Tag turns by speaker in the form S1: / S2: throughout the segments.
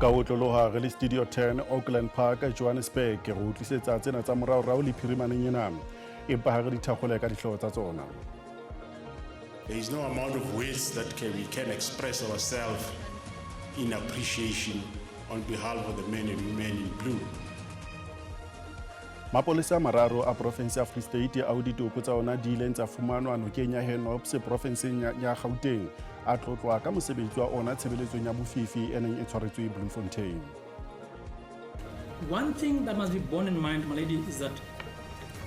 S1: Ka ho otloloha re le Studio 10 Auckland Park, Johannesburg, re utlisetsa tsena tsa moraorao le phirimaneng ena. Empa ha re di thakgole ka dihlooho tsa tsona.
S2: There is no amount of words that we can express ourselves in appreciation on behalf of the men and women in blue.
S1: Mapolesa a mararo a porofense ya Free State ao ditopo tsa ona di ileng tsa fumanwa nokeng ya Hennops porofenseng ya Gauteng a tlotlwa ka mosebetsi wa ona tshebeletsong ya bofifi e neng e tshwaretswe Bloemfontein.
S3: One thing that must be borne in mind, my lady, is that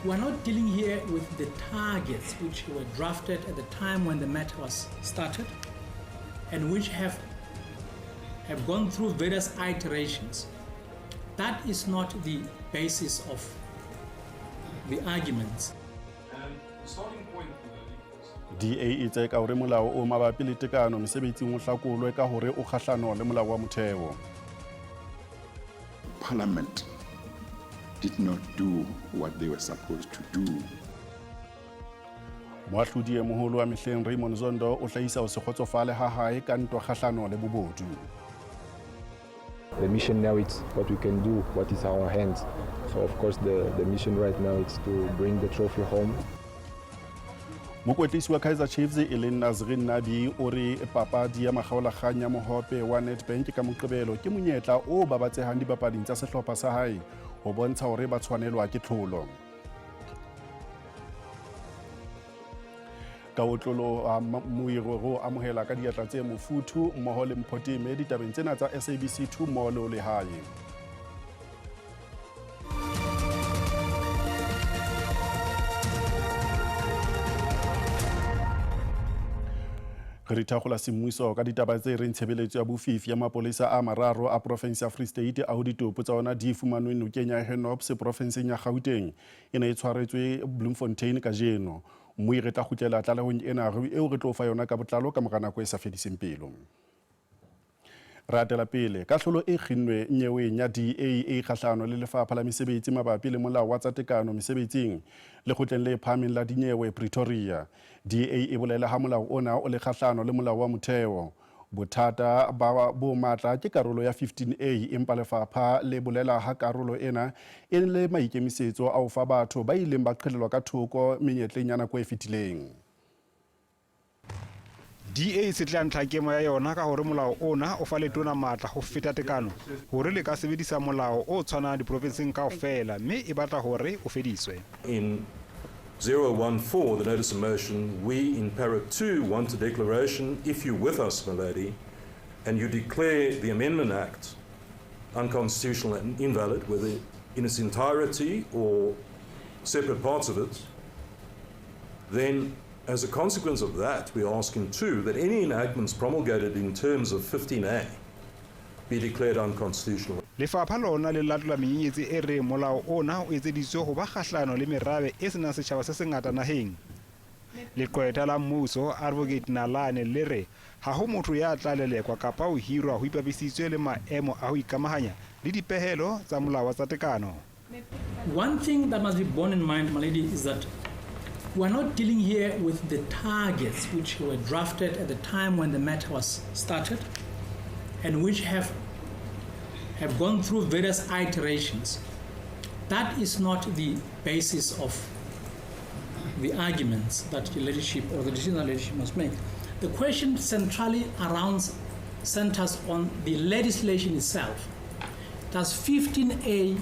S3: we are not dealing here with the targets which were drafted at the time when the matter was started and which have gone through various iterations. That is not the basis of the arguments.
S1: DA e tseka hore molao o mabapi le tekano mesebetsing o hlakolwe ka hore o kgahlano le molao wa motheo.
S4: Parliament did not do what they were supposed to do.
S1: Moahlodi e moholo wa mehleng Raymond Zondo o hlahisa ho se kgotsofale ha hae ka ntwa kgahlano le bobodu.
S5: The mission now is what we can do, what is our hands. So of course the mission right now is to bring the trophy home.
S1: Mokwetlisi wa Kaizer Chiefs e leng Nasrin Nabi o re papadi ya makgaolakgang ya mohope wa Nedbank ka Moqebelo ke monyetla o babatsehang dibapading tsa sehlopha sa hae ho bontsha hore ba tshwanelwa ke tlholo. Ka otloloha moiro ro amohela ka diatla tse mofuthu mmoho le Mphotime ditabeng tsena tsa SABC 2 mmoho le o lehae. Re dithakgola semmuso ka ditaba tse reng tshebeletso ya bofifi ya mapolesa a mararo a porofense ya Free State ao ditopo tsa ona di fumanweng nokeng ya Hennops porofenseng ya Gauteng e ne e tshwaretswe Bloemfontein kajeno. Mmui re tla kgutlela tlalehong ena eo re tlo fa yona ka botlalo ka mora nako e sa fediseng pelo. Re atela pele kahlolo e kginnwe nyeweng ya DA e kgahlano le lefapha la mesebetsi mabapi le molao wa tsa tekano mesebetsing lekgotleng le phahameng la dinyewe Pretoria. DA e bolela ha molao ona o le kgahlano le molao wa motheo. Bothata ba bo matla ke karolo ya 15A empa lefapha le bolela ha karolo ena e le maikemisetso a ho fa batho ba ileng ba qhelelwa ka thoko menyetleng ya nako e fetileng.
S6: DA e tshetleha ntlhakemo ya yona ka hore molao ona o fa letona matla ho feta tekano hore le ka sebedisa molao o tshwanang diprofenseng kaofela mme e batla hore o fediswe.
S7: In 014, the notice of motion, we in para 2 want a declaration, if you're with us, my lady, and you declare the Amendment Act unconstitutional and invalid, whether in its entirety or separate parts of it, then as a consequence of that, we ask in 2 that any enactments promulgated in terms of 15A be declared unconstitutional.
S6: Lefapha lona le latola menyenyetsi e reng molao ona o etseditswe ho ba kgahlano le merabe e senang setjhaba se sengata naheng. Leqwetha la mmuso, Advocate Nalane, le re ha ho motho ya tla lelekwa kapa ho hirwa ho ipapisitswe le maemo a ho ikamahanya le dipehelo tsa molao wa tsa tekano.
S3: One thing that must be borne in mind, my lady, is that we are not dealing here with the targets which were drafted at the time when the matter was started and which have gone through various iterations. That is not the basis of the arguments that the leadership or the decision that leadership must make. The question centrally around centers on the legislation itself. Does 15A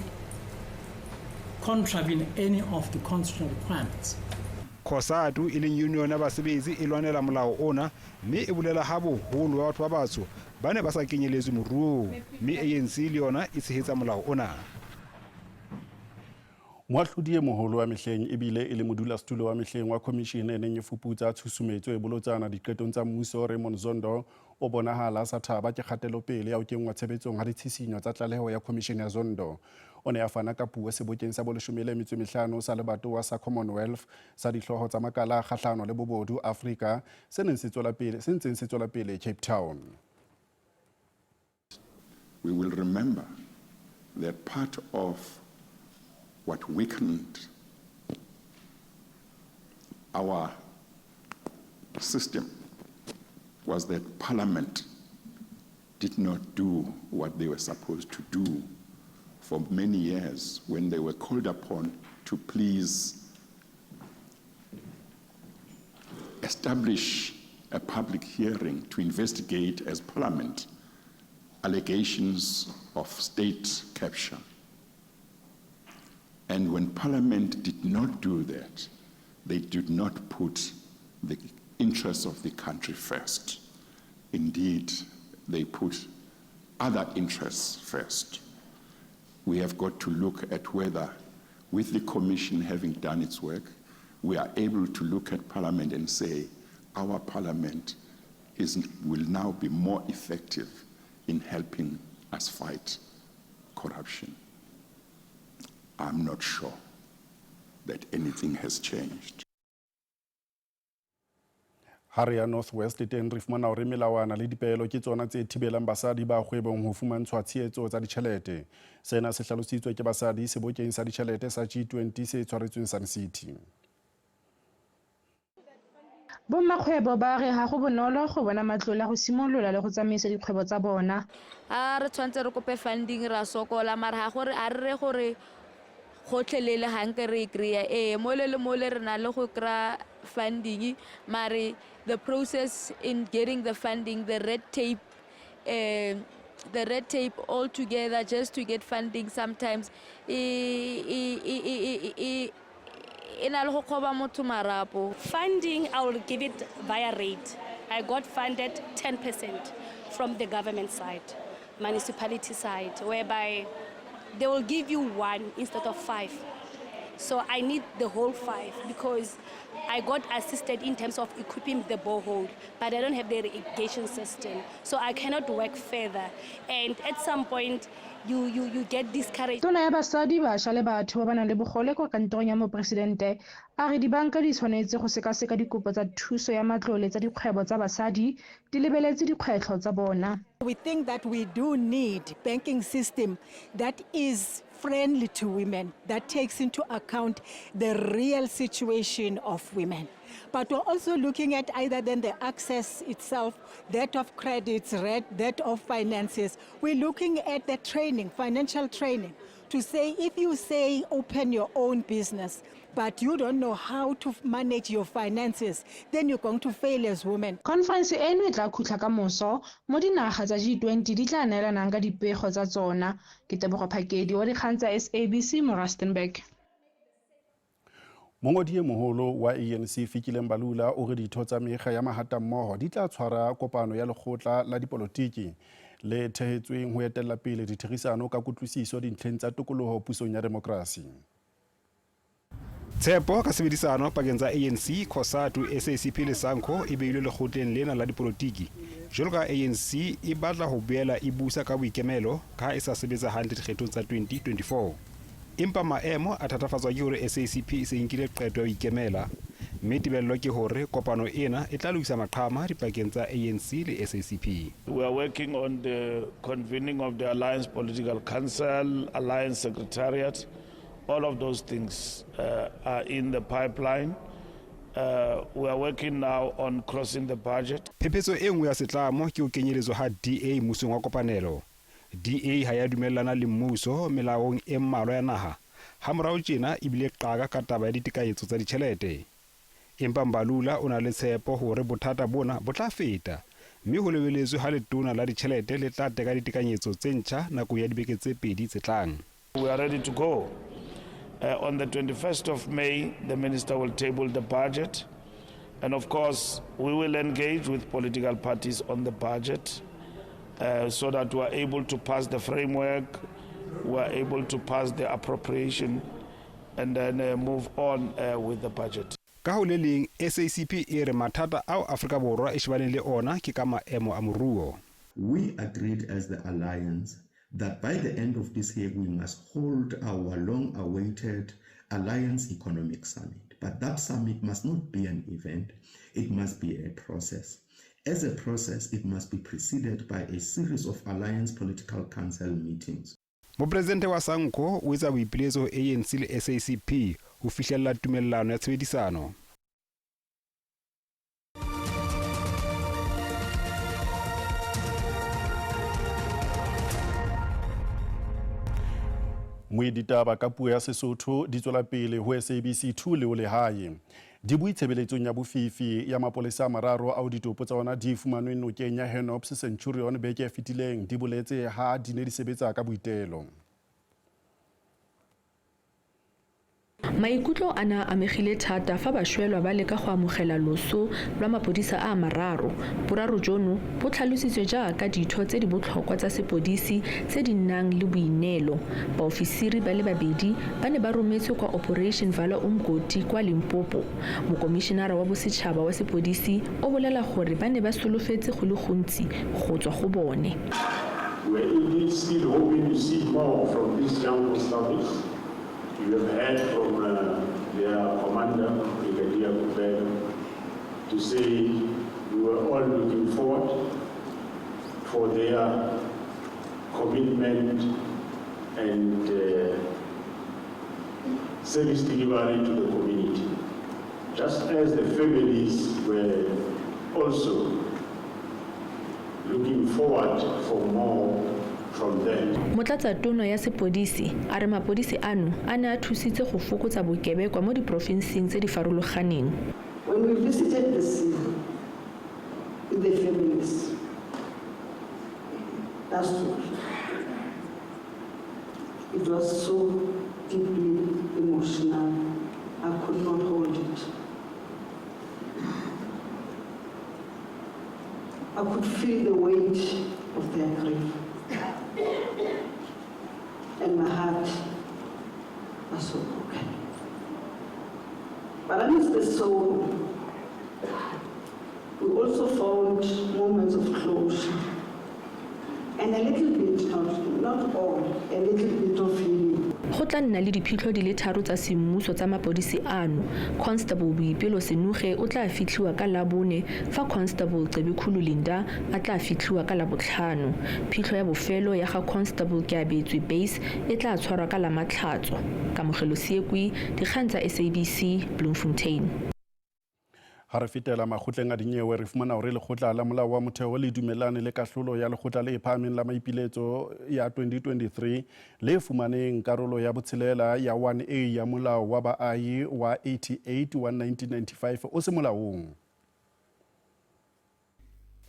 S3: contravene any of the constitutional requirements?
S6: COSATU e leng union ya basebetsi e lwanela molao ona mme e bolela ha boholo ba batho ba batsho ba ne ba sa kenyeletswe moruong mme ANC le yona e tshehetsa molao ona.
S1: Moahlodi e moholo wa mehleng ebile e le modulasetulo wa mehleng wa khomishene e neng e fuputsa tshusumetso e bolotsana diqetong tsa mmuso Raymond Zondo o bonahala a sa thaba ke kgatelopele ya ho kenngwa tshebetsong ha ditshisinyo tsa tlaleho ya khomishene ya Zondo. O ne a fana ka puo sebokeng sa boleshome le metso e mehlano sa lebatowa sa Commonwealth sa dihlooho tsa makala a kgahlano le bobodu Afrika se neng se tswela pele se ntseng se tswela pele Cape Town.
S4: We will remember that part of what weakened our system was that Parliament did not do what they were supposed to do for many years when they were called upon to please establish a public hearing to investigate as Parliament allegations of state capture. And when Parliament did not do that, they did not put the interests of the country first. Indeed, they put other interests first. We have got to look at whether, with the Commission having done its work, we are able to look at Parliament and say, our Parliament will now be more effective in helping us fight corruption. I'm not sure that anything has changed.
S1: Ha re ya North West teng re fumana hore melawana le dipeelo ke tsona tse thibelang basadi ba kgwebong ho fumantshwa tshehetso tsa ditjhelete. Sena se hlalositswe ke basadi sebokeng sa ditjhelete sa G20 se tshwaretsweng Sun City.
S8: Bommakgwebo ba re ga go bonolo go bona matlole a go simolola le go tsamaisa dikgwebo tsa bona.
S9: A re tshwanetse re kope funding ra sokola mara ga gore a re re gore gotlhelele ga nke re e kry-a. Ee, mole le mole re na le go kry-a funding mare the process in getting the funding, the red tape all together just to get funding sometimes e na le go kgoba motho marapo.
S10: Funding, I will give it via rate. I got funded 10% from the government side, municipality side, whereby they will give you 1 instead of 5. So I need the whole 5 because I got assisted in terms of equipping the borehole, but I don't have the irrigation system. So I cannot work further. And at some point, you get discouraged.
S8: Tona ya basadi, bašwa le batho ba ba nang le bogole kwa kantorong ya moporesidente a re dibanka di tshwanetse go sekaseka dikopo tsa thuso ya matlole tsa dikgwebo tsa basadi di lebeletse dikgwetlho tsa bona.
S11: We think that we do need banking system that is friendly to women, that takes into account the real situation of women. But we're also looking at either than the access itself, that of credits, that of finances. We're looking at the training, financial training, to say if you say open your own business, but you don't know how to manage your finances, then you're going to fail as women.
S8: Conference eno e tla khutla ka moso mo dinaga tsa G20 di tla neelanang ka dipego tsa tsona. Ke Tebogo Phakedi wa dikgang tsa SABC mo Rustenburg.
S1: Mongodi e moholo wa ANC Fikile Mbalula o re ditho tsa mekga ya mahatammoho di tla tshwara kopano ya lekgotla la dipolotiki le thehetsweng ho etella pele ditherisano ka kutlwisiso dintlheng tsa tokoloho pusong ya demokrasi.
S6: Tshepo ka sebedisano pakeng tsa ANC, COSATU, SACP le SANCO e beilwe lekgotleng lena la dipolotiki. Jwalo ka ANC e batla ho boela e busa ka boikemelo ka ha e sa sebetsa hantle dikgethong tsa 2024. Empa maemo a thatafatswa ke hore SACP e se nkile qeto ya ho ikemela, mme tebello ke hore kopano ena e tla lokisa maqhama dipakeng tsa ANC le SACP.
S2: We are working on the convening of the Alliance Political Council, Alliance Secretariat. All of those things are in the pipeline. We are working now on crossing the budget.
S6: Phephetso e nngwe ya setlamo ke ho kenyeletswa ha DA mmusong wa kopanelo. DA ha ya dumellana le mmuso melaong e mmalwa ya naha. Hamorao tjena e bile qaka ka taba ya ditekanyetso tsa ditjhelete. Empa Mbalula o na le tshepo hore bothata bona bo tla feta, mme ho lebeletswe ha letona la ditjhelete le tla teka ditekanyetso tse ntjha nakong ya dibeke tse 2 tse tlang.
S2: We are ready to go. On the 21st of May, the minister will table the budget. And of course, we will engage with political parties on the budget so that we are able to pass the framework, we are able to pass the appropriation, and then move on with the budget.
S6: Ka ho le leng, SACP e re mathata ao Afrika Borwa e shebaneng le ona ke ka maemo a moruo.
S12: We agreed as the alliance that by the end of this year we must hold our long-awaited Alliance Economic Summit. But that summit must not be an event, it must be a process. As a process, it must be preceded by a series of Alliance Political Council meetings.
S6: Mopresidente wa SANCO o etsa boipiletso ho ANC le SACP ho fihlella tumellano ya tshebedisano.
S1: Moe ditaba ka puo ya Sesotho di tswela pele ho SABC 2 le o lehae. Di bui tshebeletsong ya bofifi ya mapolesa a mararo ao ditopo tsa ona di fumanweng nokeng ya Hennops Centurion beke e fetileng di boletse ha di ne di sebetsa ka boitelo.
S13: Maikutlo a ne a amegile thata fa bašwelwa ba leka go amogela loso lwa mapodisa a mararo. Boraro jono bo tlhalositswe jaaka ditho tse di botlhokwa tsa sepodisi tse di nang le boineelo. Baofisiri ba le babedi ba ne ba rometswe kwa Operation Vala Umgodi kwa Limpopo. Mokomišenara wa bosetšhaba wa sepodisi o bolela gore ba ne ba solofetse go le gontsi go tswa go bone.
S14: We are indeed still hoping to see more from these young constables. You have heard from their commander, Brigadier Kubelo, to say we were all looking forward for their commitment and service delivery to the community, just as the families were also looking forward for more from them.
S13: Motlatsatona ya sepodisi a re mapodisi ano a ne a thusitse go fokotsa bokebekwa mo diporofenseng tse di farologaneng.
S15: When we visited the scene with the families last week, it was so deeply emotional, I could not hold it. I could feel the weight of their grief. And my heart was so broken. But amidst the sorrow, we also found moments of closure and a little bit, not all, a little bit of healing.
S13: Go tla nna le diphitlho di le tharo tsa semmuso tsa mapodisi ano. Constable Boipelo Senoge o tla fitlhiwa ka Labone, fa Constable Cebekhulu Linda a tla fitlhiwa ka Labotlhano. Phitlho ya bofelo ya ga Constable Keabetswe Base e tla tshwarwa ka Lamatlhatso. Kamogelo Seekwi, dikgang tsa SABC, Bloemfontein.
S1: Ha re fetela makgotleng a dinyewe, re fumana hore lekgotla la molao wa motheo le dumellane le kahlolo ya lekgotla le phahameng la maipiletso ya 2023 le fumaneng karolo ya botshelela ya 1A ya molao wa baahi wa 88 wa 1995 o se molaong.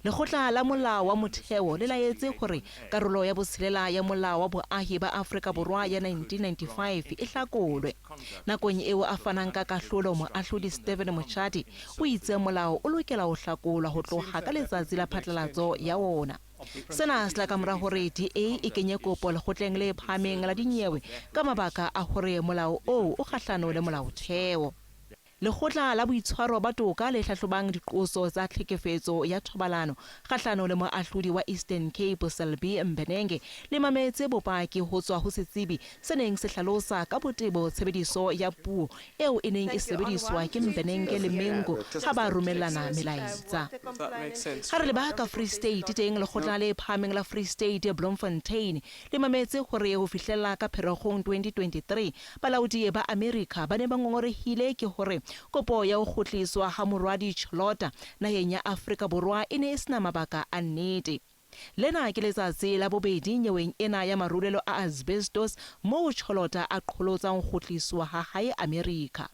S16: Lekgotla la molao wa motheo le laetse hore karolo ya botshelela ya molao wa boahi ba Afrika Borwa ya 1995 e hlakolwe. Nakong eo a fanang ka kahlolo, moahlodi Steven Mochati o itse molao o lokela ho hlakolwa ho tloha ka letsatsi la phatlalatso ya wona. Sena se tla ka mora hore DA e kenye kopo lekgotleng le phahameng la dinyewe ka mabaka a hore molao oo o kgahlano le molaotheo. Lekgotla la boitshwaro ba toka le hlahlobang diqoso tsa tlhekefetso ya thobalano kgahlano le moahlodi wa Eastern Cape Selby Mbenenge le mametse bopaki ho tswa ho setsebi se neng se hlalosa ka botebo tshebediso ya puo eo e neng e sebediswa ke Mbenenge le Mengo ha ba romellana melaetsa. Ha re leba ka Free State teng, lekgotla le phahameng la Free State Bloemfontein le mametse hore ho fihlella ka Pherekgong 2023 balaodi ba Amerika ba ne ba ngongorehile ke hore kopo ya ho kgutliswa ha Morwadi Cholota naheng ya Afrika Borwa e ne e sena mabaka a nnete. Lena ke letsatsi la bobedi nyeweng ena ya marulelo a asbestos moo Cholota a qholotsang ho kgutliswa ha hae Amerika.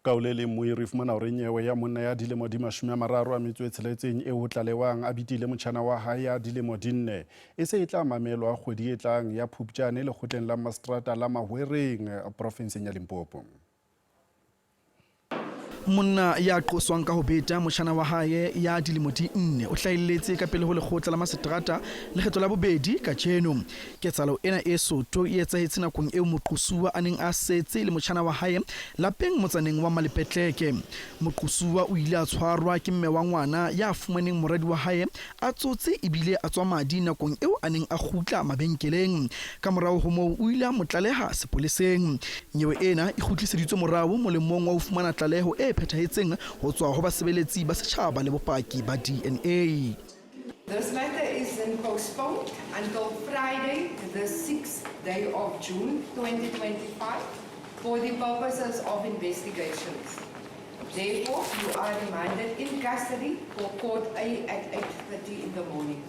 S1: Ka ho le leng, moiri re fumana hore nyewe ya monna ya dilemo di 36 eo ho tlalewang a bitile motjhana wa hae ya dilemo di 4 e se e tla mamelwa kgwedi e tlang ya Phupjane lekgotleng la Mastrata la Mahwereng profenseng ya Limpopo.
S17: Monna ya qoswang ka ho beta motjhana wa hae ya dilemo di 4 o hlahelletse ka pele ho lekgotla la maseterata lekgetlo la bobedi kajeno. Ketsahalo ena e soto e etsahetse nakong eo moqosuwa a neng a setse le motjhana wa hae lapeng motsaneng wa Malepetleke. Moqosuwa o ile a tshwarwa ke mme wa ngwana ya fumaneng moradi wa hae a tsotse ebile a tswa madi nakong eo a neng a kgutla mabenkeleng. Ka morao ho moo o ile a mo tlaleha sepoleseng. Nyewe ena e kgutliseditswe morao molemong wa ho fumana tlaleho e phethahetseng ho tswa ho basebeletsi ba setjhaba le bopaki ba DNA.
S18: This matter is then postponed until Friday, the 6th day of June 2025, for the purposes of investigations. Therefore, you are remanded in custody for Court A at 8:30 in the morning.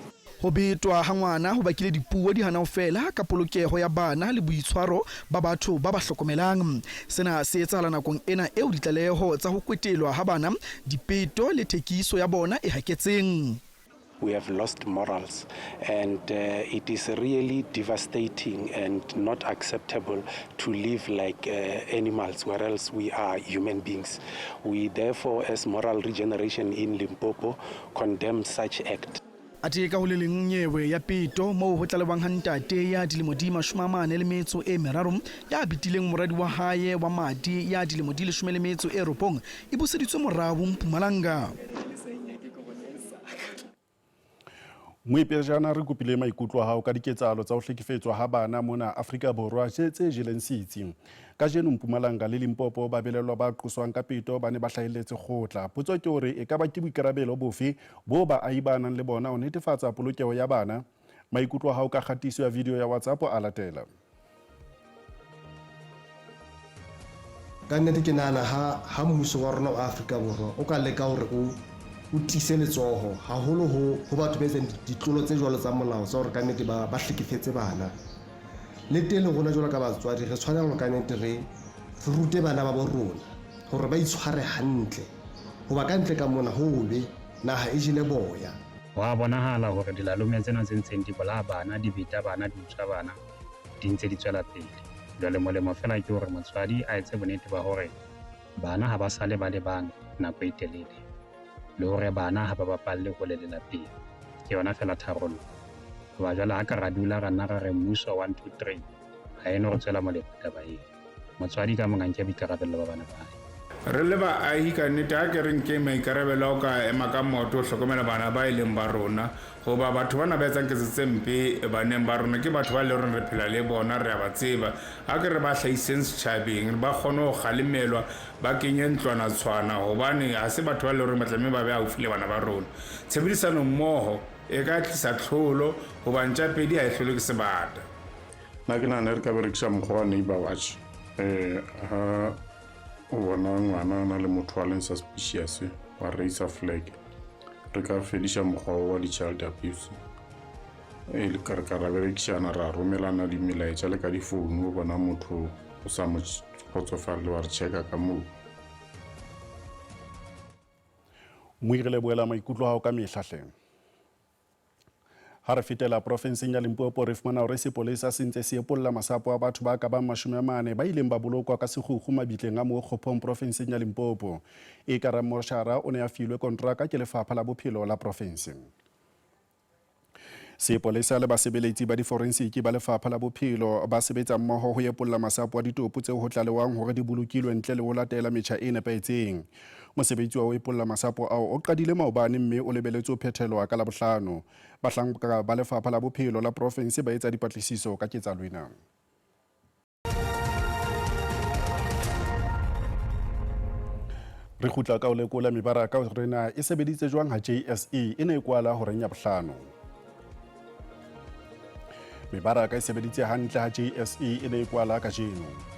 S17: Ho betwa ha ngwana ho bakile dipuo di hana ho fela ka polokeho ya bana le boitshwaro ba batho ba ba hlokomelang. Sena se etsahala nakong ena eo ditlaleho tsa ho kwetelwa ha bana, dipeto le thekiso ya bona e haketseng.
S19: We have lost morals and it is really devastating and not acceptable to live like animals, whereas we are human beings. We therefore, as Moral Regeneration in Limpopo, condemn such act.
S17: Athe ka ho le leng nyewe ya peto moo ho tlalewang ha ntate ya dilemo di 43 ya betileng moradi wa hae wa madi ya dilemo di 19 e buseditswe morao Mpumalanga.
S1: Moipejana re kopile maikutlo a hao ka diketsahalo tsa ho hlekefetswa ha bana mona Afrika Borwa tse jeleng setsi. Kajeno Mpumalanga le Limpopo ba belellwa ba qoswang ka peto ba ne ba hlahelletse kgotla. Potso ke hore e ka ba ke boikarabelo bofe bo baahi ba nang le bona ho netefatsa polokeho ya bana? Maikutlo a hao ka kgatiso ya video ya WhatsApp a latela.
S20: Ka nnete ke nahana ha mmuso wa rona wa Afrika Borwa o ka leka hore o tiise letsoho haholo ho batho ba etsang ditlolo tse jwalo tsa molao tsa hore ka nnete ba hlekefetse bana. Le teng le rona jwalo ka batswadi re tshwanela hore ka nnete re rute bana ba bo rona hore ba itshware hantle, hoba ka ntle ka mona hobe naha e jele boya.
S21: Ho a bonahala hore dilalome tsena tse ntseng di bolaya bana, di beta bana, di utswa bana, di ntse di tswela pele. Jwale molemo feela ke hore motswadi a etse bonnete ba hore bana ha ba sale ba le bang nako e telele, le hore bana ha ba bapalle hole le lapeng. Ke yona feela tharollo. Hoba jwale ha ka ra dula ra nna ra re mmuso 1 2 3 ha e no re tswela molemo taba eo. Motswadi ka mong a nke boikarabello ba bana ba hae.
S22: Re le baahi ka nnete ha ke re nke maikarabelo a ho ka ema ka maoto ho hlokomela bana ba e leng ba rona, hoba batho bana ba etsang ketso tse mpe baneng ba rona ke batho ba leng hore re phela le bona, re a ba tseba. Ha ke re ba hlahiseng setjhabeng, ba kgone ho kgalemelwa, ba kenye ntlwanatshwana, hobane ha se batho ba leng hore ba tlameha ba be haufi le bana ba rona. Tshebedisano mmoho e ka tlisa tlholo, hoba ntjapedi ha e hlolwe ke sebata.
S14: Nna ke nahana re ka berekisa mokgwa wa neighbor watch. Ha o bona ngwana a na le motho a leng suspicious, wa raise flag. Re ka fedisa mokgwa wa di-child abuse. Le ka re ka ra berekisana, ra romelana dimelaetsa le ka difounu, o bona motho o sa mo kgotsofalle, wa re checka ka moo.
S1: Moire le boela maikutlo a hao ka mehla hle. Ha re fetela profenseng ya Limpopo re fumana hore sepolesa se ntse se epolla masapo a batho ba ka bang 40 ba ileng ba bolokwa ka sekgukgu mabitleng a Mookgophong profenseng ya Limpopo. E ka Ramoshara o ne a filwe kontraka ke Lefapha la Bophelo la profense. Sepolesa le basebeletsi ba diforensiki ba Lefapha la Bophelo ba sebetsa mmoho ho epolla masapo a ditopo tseo ho tlalewang hore di bolokilwe ntle le ho latela metjha e nepahetseng. Mosebetsi wa ho epolla masapo ao o qadile maobane mme o lebeletswe ho phethelwa ka Labohlano. Bahlanka ba Lefapha la Bophelo la profense ba etsa dipatlisiso ka ketsahalo ena. Re kgutla ka ho lekola mebaraka hore na e sebeditse jwang ha JSE e ne e kwala horeng ya bohlano. Mebaraka e sebeditse hantle ha JSE e ne e kwala kajeno.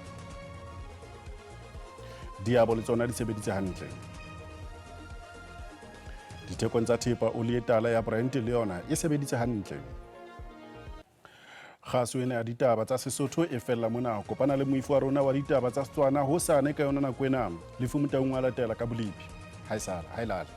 S1: Diabo le tsona di sebeditse hantle. Dithekong tsa thepa oli e tala ya Brent le yona e sebeditse hantle. Kgaso ena ya ditaba tsa Sesotho e fella mona. Kopana le moifo wa rona wa ditaba tsa Setswana hosane ka yona nako ena. Lefu Motaung wa latela ka bolepi. Ha e sala, ha e lale.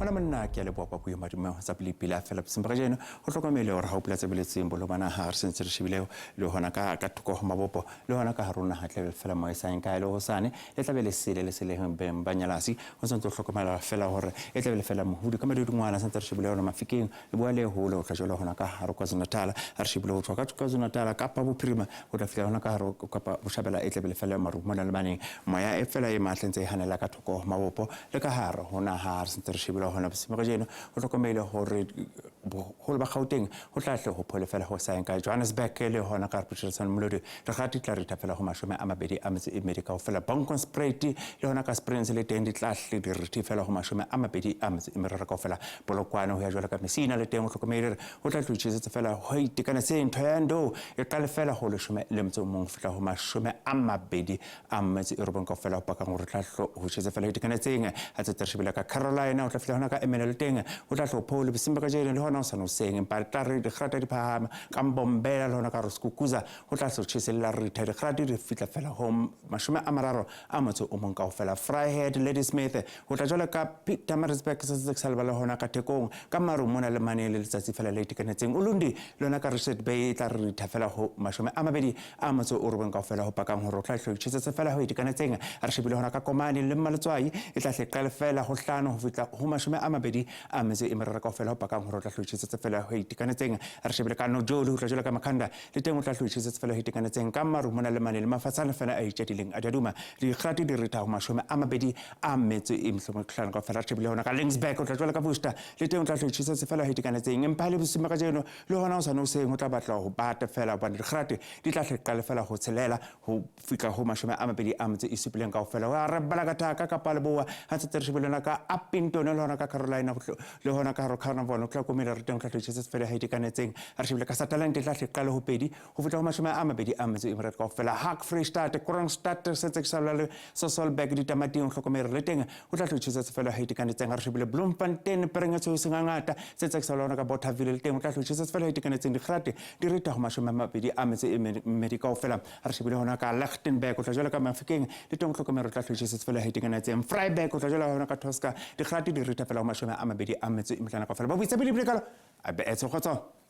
S23: Ona monna ke a leboha kwa puo madume tsa bolepi la fela boseng ba kajeno ho hlokomele hore ha o pula tsebeletseng bolo ba naha re sentse re shebile le hona ka ka thoko ho mabopo le hona ka hare ho naha tlabe fela moya sang kae le hosane le tlabe le sele le seleheng beng ba nyalasi ho santse ho hlokomela fela hore e tlabe le fela mohudi ka madudungwana santse re shebile hona Mafikeng le bua le hole ho tla jwalo hona ka hare KwaZulu-Natal ha re shebile ho tloha ka KwaZulu-Natal kapa bophirima ho tla fihla hona ka hare kapa botjhabela e tlabe le fela maru mona le maneng moya e fela e matla ntse e hanela ka thoko mabopo le ka hare ho naha re sentse re shebile hona bosiu ba kajeno ho hlokomele hore Boholo ba Gauteng ho tla hle ho phole fela ho sa yeng kae. Johannesburg le hona ka Peterson Molodi dikgati di tla ritha fela ho 22 kaofela. Bronkhorstspruit le hona ka Springs le teng di tla hle di rithe fela ho 23 kaofela. Polokwane ho ya jwalo ka Messina le teng o hlokomele ho tla hle ho tjhesetse fela ho itekanetseng. Thohoyandou e qale fela ho 11 ho fihla ho 29 kaofela, ho pakang hore tla hlo ho tjhese fela ho itekanetseng. Ha tse shebile ka Carolina, o tla fihla hona ka Emene le teng ho tla hlo phole bosiung ba kajeno le hona ho sa hoseng, empa tla re dikgrata di phahama ka Mbombela le hona ka Roskukuza ho tla hlo tjhese la ritha dikgrata di fihla fela ho 31 kaofela. Vryheid, Ladysmith ho tla jwalo ka Pietermaritzburg se se sa lebala hona ka Thekong ka maru mona le mane le letsatsi fela le itekanetseng. Ulundi le hona ka Richard Bay e tla re ritha fela ho 29 kaofela, ho pakang hore o tla hlo itjhesetse fela ho itekanetseng. Re shebile hona ka Komane le Mmaletswai e tla hle qale fela ho 5 ho fihla ho 23 kaofela, ho pakang hore o tla hlo itjhesetse fela ho itekanetseng. Re shebile ka Nojoli ho tla jwalo ka Makhanda le teng o tla hlo itjhesetse fela ho itekanetseng ka maru mona le mane le mafatshana fela a itjadileng a diaduma. Dikgati di ritha ho 25 kaofela. Re shebile hona ka Laingsburg o tla jwalo ka Worcester le teng o tla hlo itjhesetse fela ho itekanetseng, empa le bosiung ba kajeno le hona ho sa hoseng ho tla batla ho bata fela, hobane dikgati di tla hle qale fela ho 6 ho fihla ho 27 kaofela. Ho a re bala ka thaka kapa leboa ha ntse re shebile ka Upington le hona ka Carolina le hona ka hare Carnarvon o tla komela re teng o tla tjhesetse fela ha itekanetseng. Re shebile ka Sutherland e tla hle qale ho 2 ho fihla ho 23 kaofela. Hak Freestad, Kroonstad se tse sa le Sasolburg ditamating o hlokomele le teng o tla tjhesetse fela ha itekanetseng. Re shebile Bloemfontein pereng e tshweu sengangata se tse sa lona ka Bothaville le teng o tla tjhesetse fela ha itekanetseng. Dikgate di rita ho 22 kaofela. Re shebile hona ka Lichtenburg o tla jwalo ka Mafikeng le teng o hlokomele o tla tjhesetse fela ha itekanetseng. Vryburg o tla jwalo hona ka Tosca dikgate di rita fela ho 25 kaofela. Ba buitse pele kalo a be etse kgotso.